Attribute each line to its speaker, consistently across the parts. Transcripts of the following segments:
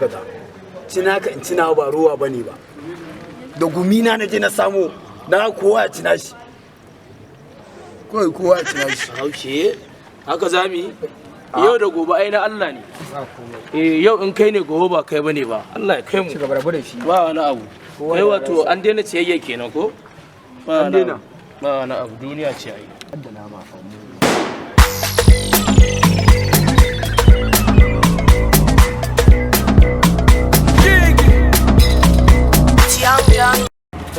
Speaker 1: Dakata, cina ka in cina ba ruwa bane ba. Da gumina na je na samo na kowa ya cina shi kawai, kowa ya cina shi.
Speaker 2: Haushe haka za mu yi yau da gobe, ai na Allah ne. Eh, yau in kai ne, gobe ba kai bane ba. Allah ya kai mu.
Speaker 3: Ci gaba, rabu da shi.
Speaker 2: Ba wani abu. Kai wato an daina ciyayya kenan ko ba?
Speaker 1: An daina.
Speaker 2: Ba wani abu, duniya ce ai.
Speaker 3: Da nama fa mu.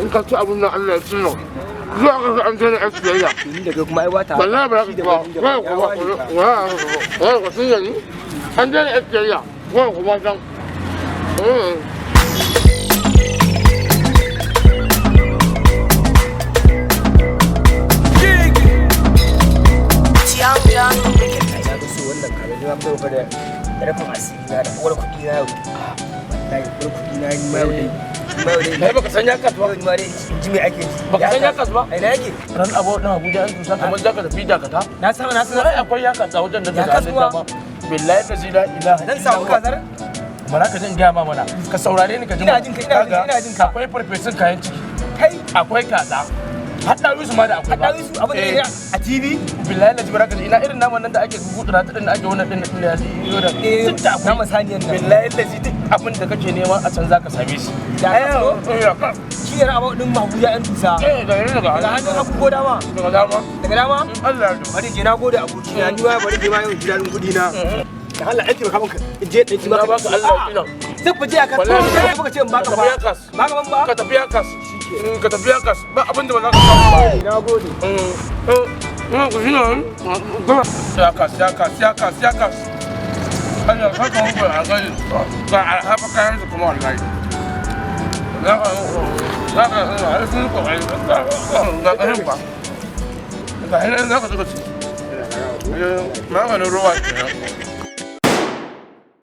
Speaker 4: In ka ci abin nan, Allah ya tsino zuwa ka an tana yan siyayya.
Speaker 3: Ni da kai kuma ai wata.
Speaker 4: Wallahi ba za ka ba
Speaker 3: shi da
Speaker 4: ba
Speaker 3: wani
Speaker 4: ku
Speaker 3: ya
Speaker 4: ba
Speaker 3: ware ka.
Speaker 4: ba ba ku sun gani an tana yan siyayya ba ku ba san.
Speaker 3: Na ga so wannan kare na bai fa da rafin asiri na da uwar kuɗi na yau. Wallahi uwar kuɗi na ni ma yau dai. Ni ma yau dai.
Speaker 2: Kai baka san ya kasuwa?
Speaker 3: Yau ni ma dai in ji me ake ji.
Speaker 2: Baka san ya kasuwa?
Speaker 3: A ina yake?
Speaker 2: Ran abu din Abuja an tusa kamar zaka tafi dakata.
Speaker 3: Na san, na san.
Speaker 2: Ai akwai ya kasuwa wajen da
Speaker 3: Ya
Speaker 2: daga hannun
Speaker 3: kasuwa?
Speaker 2: dama. Billahi la ilaha
Speaker 3: Zan samu
Speaker 2: illa huwa.
Speaker 3: kazar?
Speaker 2: Bara ka ji in gaya ma mana, ka saurare ni ka ji
Speaker 3: Ina
Speaker 2: mana.
Speaker 3: jin ka, ina jin ka,
Speaker 2: Kaga,
Speaker 3: ina jin ka.
Speaker 2: akwai farfesun kayan ciki,
Speaker 3: Kai.
Speaker 2: Akwai kaza, har ɗawisu ma da akwai ba.
Speaker 3: Haɗa su abin da
Speaker 2: Eh,
Speaker 3: ya a TV?
Speaker 2: Billahi la bara ka ji ina irin naman nan da ake gudura ta din da ake wannan din din da ya ji da
Speaker 3: Eh,
Speaker 2: duk da akwai.
Speaker 3: Naman saniyan nan.
Speaker 2: Billahi lazi duk abin da kake nema a can zaka same shi.
Speaker 3: Da aka so?
Speaker 2: Eh, ya ka.
Speaker 3: Shi ne abu din Abuja yan tusa.
Speaker 2: Eh, daga nan,
Speaker 3: Daga hannun hagu ko dama?
Speaker 2: Daga dama.
Speaker 3: Daga dama?
Speaker 2: In Allah ya yarda.
Speaker 3: Bari je, na gode abokina, ni ma bari je ma yau ji daɗin kuɗi na. Da Allah aiki baka ka je ɗan ji
Speaker 2: Na
Speaker 3: maka.
Speaker 2: baka Allah ya kila.
Speaker 3: Zai fi je aka
Speaker 2: Wallahi.
Speaker 3: to baka ce in baka
Speaker 2: Ka
Speaker 3: ba.
Speaker 2: tafi Yakas.
Speaker 3: Baka ban ba?
Speaker 2: Ka tafi Yakas. Ka tafi Yakas, ba abin da ba za ka samu ba.
Speaker 3: Na gode.
Speaker 2: Yakas, Yakas, Yakas, Yakas. Allah ka ka muku a gani. Ga alhafa kayan su kuma wallahi. Za ka za ka har sun ko ai ga kayan ba. Ga hinan za ka zuba ci. Maganin ruwa kenan.